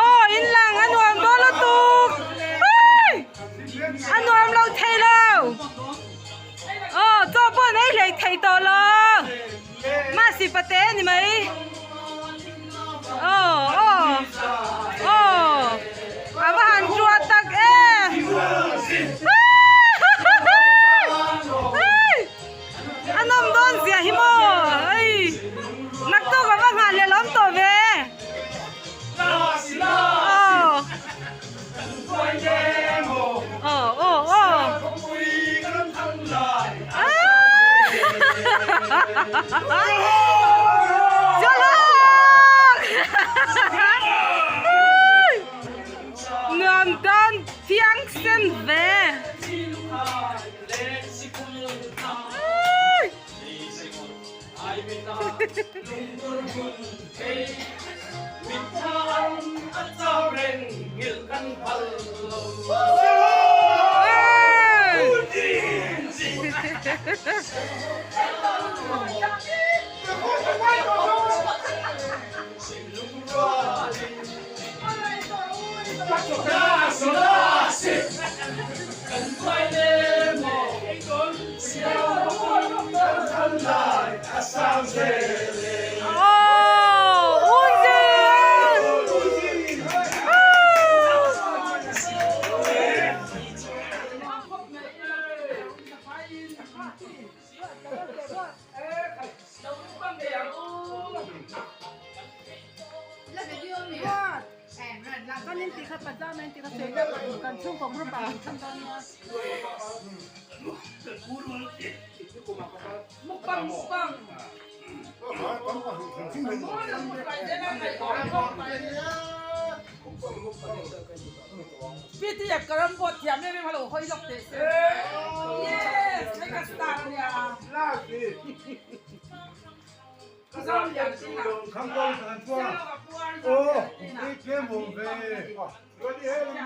Aw in lang a nuam dawn lutuk Ui a nuam lo thei lo aw chaw pawh an ei hlei thei tawh lo mahse pate a ni mai aw aw aw a va han ṭuah tak em A nawm dawn ziah hi maw hei naktuk a va nghah leh lawm tawh ve aw aw aw aw Nuam dawn thiang sen ve.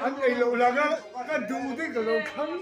An ei loh langa ka duh deuh ka lo thlang.